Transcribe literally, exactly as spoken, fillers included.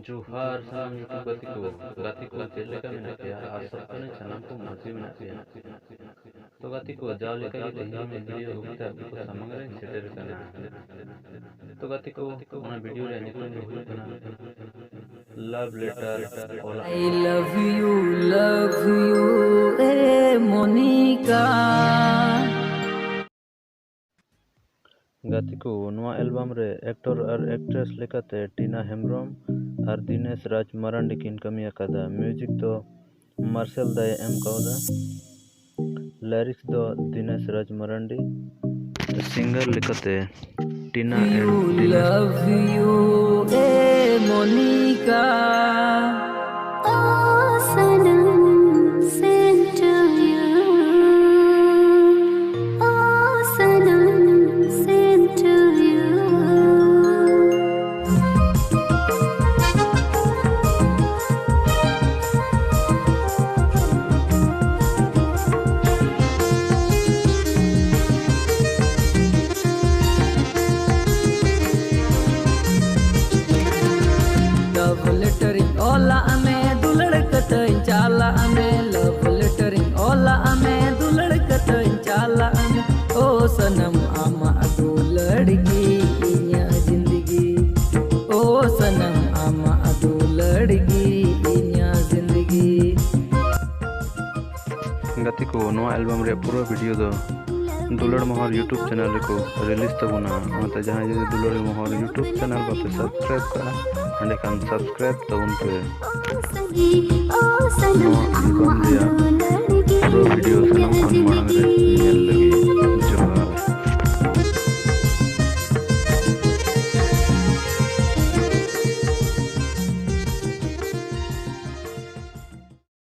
ᱡᱚᱦᱟᱨ ᱥᱟᱱᱟᱢ YouTube ᱜᱟᱛᱮ ᱠᱚ᱾ ᱜᱟᱛᱮ ᱠᱚ, ᱪᱮᱫ ᱞᱮᱠᱟ ᱢᱮᱱᱟᱜ ᱯᱮᱭᱟ? ᱟᱥᱚᱜ ᱠᱟᱹᱱᱟᱹᱧ ᱥᱟᱱᱟᱢ ᱠᱚ ᱢᱚᱡᱽ ᱜᱮ ᱢᱮᱱᱟᱜ ᱯᱮᱭᱟ᱾ ᱛᱚ ᱜᱟᱛᱮ ᱠᱚ, ᱡᱟᱣ ᱞᱮᱠᱟ ᱜᱮ ᱛᱮᱦᱮᱧ ᱦᱚᱸ ᱢᱤᱫ video ᱟᱹᱜᱩ ᱠᱟᱛᱮ ᱟᱯᱮ ᱠᱚ ᱥᱟᱢᱟᱝ ᱨᱮᱧ ᱥᱮᱴᱮᱨ ᱠᱟᱱᱟ᱾ ᱛᱚ ᱜᱟᱛᱮ ᱠᱚ, ᱚᱱᱟ video ᱨᱮᱭᱟᱜ ᱧᱩᱛᱩᱢ ᱫᱚ ᱦᱩᱭᱩᱜ ᱠᱟᱱᱟ Love Letter Ol. I love you, love you, ᱮ ᱢᱚᱱᱤᱠᱟ᱾ ᱜᱟᱛᱮ ᱠᱚ, ᱱᱚᱣᱟ album ᱨᱮ actor ᱟᱨ actress ᱞᱮᱠᱟᱛᱮ ᱴᱤᱱᱟ ᱦᱮᱢᱵᱨᱚᱢ ᱟᱨ ᱫᱤᱱᱮᱥ ᱨᱟᱡᱽ ᱢᱟᱨᱟᱱᱰᱤ ᱠᱤᱱ ᱠᱟᱹᱢᱤ ᱟᱠᱟᱫᱟ᱾ Music ᱫᱚ ᱢᱟᱨᱥᱮᱞ ᱫᱟᱭ ᱮᱢ ᱠᱟᱣᱫᱟ᱾ Lyrics ᱫᱚ ᱫᱤᱱᱮᱥ ᱨᱟᱡᱽ ᱢᱟᱨᱟᱱᱰᱤ᱾ Singer ᱞᱮᱠᱟᱛᱮ ᱴᱤᱱᱟ and Dinesh. Love you, A Monika. O Sanam, same to you। O Sanam, same to you। Love letter ᱤᱧ ᱚᱞᱟᱜ ᱢᱮ, ᱫᱩᱞᱟᱹᱲ ᱠᱟᱛᱷᱟᱧ ᱪᱟᱞᱟᱜ ᱢᱮ, love letter ᱤᱧ ᱚᱞᱟᱜ ᱢᱮ, ᱫᱩᱞᱟᱹᱲ ᱠᱟᱛᱷᱟᱧ ᱪᱟᱞᱟᱜ ᱢᱮ᱾ ᱳ ᱥᱟᱱᱟᱢ ᱟᱢᱟᱜ ᱫᱩᱞᱟᱹᱲ ᱜᱮ ᱤᱧᱟᱹᱜ ᱡᱤᱱᱫᱜᱤ, ᱳ ᱥᱟᱱᱟᱢ ᱟᱢᱟᱜ ᱫᱩᱞᱟᱹᱲ ᱜᱮ ᱤᱧᱟᱹᱜ ᱡᱤᱱᱫᱜᱤ᱾ ᱜᱟᱛᱮ ᱠᱚ, ᱱᱚᱣᱟ album ᱨᱮᱭᱟᱜ ᱯᱩᱨᱟᱹ video ᱫᱚ ᱫᱩᱞᱟᱹᱲ ᱢᱚᱦᱚᱨ YouTube channel ᱨᱮᱠᱚ release ᱛᱟᱵᱚᱱᱟ᱾ ᱚᱱᱟᱛᱮ ᱡᱟᱦᱟᱸᱭ ᱡᱩᱫᱤ ᱫᱩᱞᱟᱹᱲ ᱢᱚᱦᱚᱨ YouTube channel ᱵᱟᱯᱮ subscribe ᱠᱟᱜᱼᱟ, ᱮᱸᱰᱮᱠᱷᱟᱱ subscribe ᱛᱟᱵᱚᱱ ᱯᱮ᱾ ᱱᱚᱣᱟ album ᱨᱮᱭᱟᱜ ᱯᱩᱨᱟᱹ video ᱥᱟᱱᱟᱢ ᱠᱷᱚᱱ ᱢᱟᱲᱟᱝ ᱨᱮ ᱧᱮᱞ ᱞᱟᱹᱜᱤᱫ᱾